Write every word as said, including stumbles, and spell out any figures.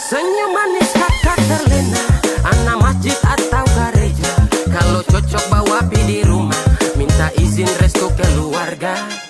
Senyum manis kakak terlena, anak masjid atau gareja. Kalau cocok bawa pi di rumah, minta izin restu keluarga.